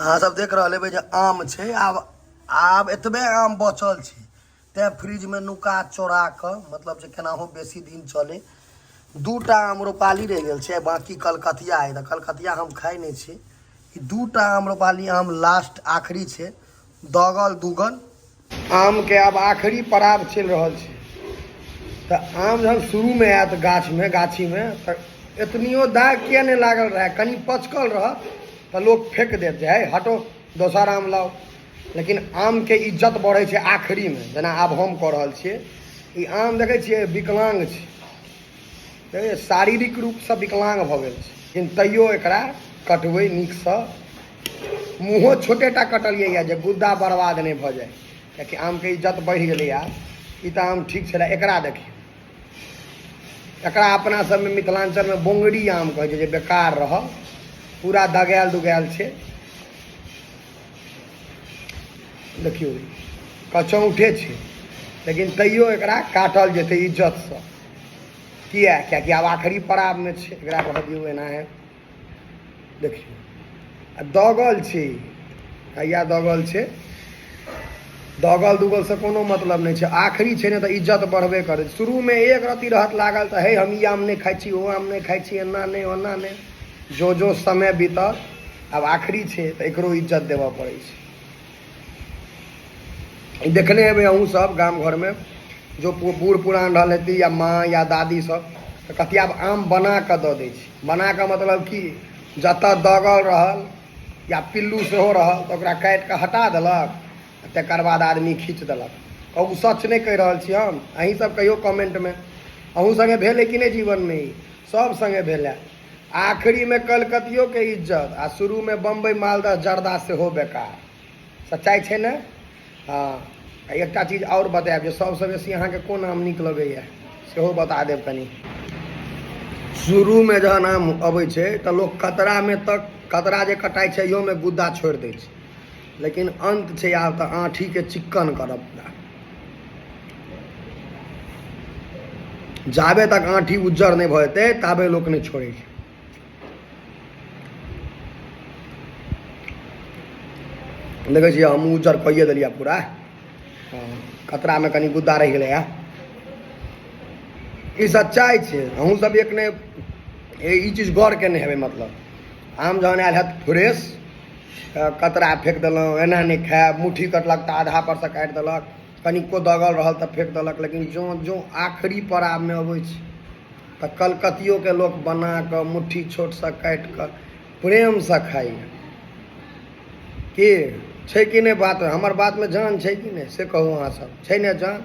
अहाँ सब देख रहल हेबै जे आम छै। आब आब एतबे आम बचल छै, तैँ फ्रिजमे नुका चोरा कऽ, मतलब जे केनाहु बेसी दिन चलै। 2टा आम्रपाली रहि गेल छै, बाँकी कलकतिया अइ। तऽ कलकतिया हम खाइ नहि छी। ई 2टा आम्रपाली आम लास्ट आखिरी छै। दगल दुगल आमके आब आखिरी पड़ाव चलि रहल छै। तऽ आम जहन शुरूमे आयत गाछमे, गाछीमे, तऽ एतनियो दाग किए नहि लागल रहए, कनि पचकल रहत तऽ लोक फेक देत जे हे हटो, दोसर आम लाउ। लेकिन आमके इज्जत बढ़ै छै आखिरीमे, जेना आब हम कऽ रहल छियै। ई आम देखै छियै विकलांग छै, शारीरिक रूपसँ विकलांग भऽ गेल छै, लेकिन तैयो एकरा कटबै नीकसँ। मुँहो छोटे टा कटलियै यऽ जे गुद्दा बर्बाद नहि भऽ जाय, कियाकि आमके इज्जत बढ़ि गेलै आब। ई तऽ आम ठीक छलै। एकरा देखियौ, एकरा अपना सबमे मिथिलाञ्चलमे बोंगरी आम कहै छै, जे बेकार रहल, पूरा दगायल दुगायल छै। देखियौ, कचौठे छै, लेकिन तैयो एकरा काटल जेतै इज्जतसँ। किया? कियाकि आब आखिरी पड़ावमे छै। एकरा रहऽ दियौ एना है। देखियौ, आ दगल छै, हैया दगल छै। दगल दुगलसँ कोनो मतलब नहि छै, आखिरी छै ने, तऽ इज्जत बढ़बे करै। शुरूमे एक रत्ती रहत लागल तऽ हे, हम ई आम नहि खाइ छी, ओ आम नहि खाइ छी, एना नहि, ओना नहि। जो जो समय बीतल, आब आखिरी छै तऽ एकरो इज्जत देबऽ पड़ै छै। देखने हेबै अहूँ सब गाम घरमे, जो बूढ़ पुरान रहल हेतै या माँ या दादी सब, तऽ कथी आब आम बना कऽ दऽ दै छै। बना कऽ मतलब कि जतऽ दगल रहल या पिल्लू सेहो रहल, तऽ ओकरा काटि कऽ हटा देलक, तकर बाद आदमी खींच देलक। कहू, सच नहि कहि रहल छी हम? अहीं सब कहियौ कमेंटमे, अहूँ सङ्गे भेल है कि नहि जीवनमे? ई सब सङ्गे भेल है। आखिरीमे कलकतियोके इज्जत आ शुरूमे बम्बई, मालदह, जर्दा सेहो बेकार। सच्चाइ छै ने? हँ। आ एकटा चीज आओर बतायब जे सबसँ बेसी अहाँके कोन आम नीक लगैए, सेहो बता देब कनि। शुरूमे जहन आम अबै छै तऽ लोक कतरामे तक, कतरा जे कटाइ छै, इहोमे गुद्दा छोड़ि दै छै, लेकिन अन्त छै आब तऽ आँठीके चिक्कन करब पूरा। जाबे तक आँठी उज्जर नहि भऽ जेतै, ताबे लोक नहि छोड़ै छै। देखै छियै, हम उज्जर कइए देलियै पूरा। कतरामे कनि गुद्दा रहि गेलै। ई सच्चाइ छै। अहूँ सब एक ने ई चीज गौर केने हेबै, मतलब आम जहन आयल हैत फ्रेश, कतरा फेक देलहुँ, एना नहि खायब, मुट्ठी कटलक तऽ आधा परसँ काटि देलक, कनिको दगल रहल तऽ फेक देलक। लेकिन जँ जँ आखिरी पड़ावमे अबै छै तऽ कलकतियोके लोक बना कऽ मुट्ठी छोटसँ काटि कऽ प्रेमसँ खाइए। की छै कि नहि बात? हमर बातमे जान छै कि नहि, से कहू अहाँसभ। छै ने जान?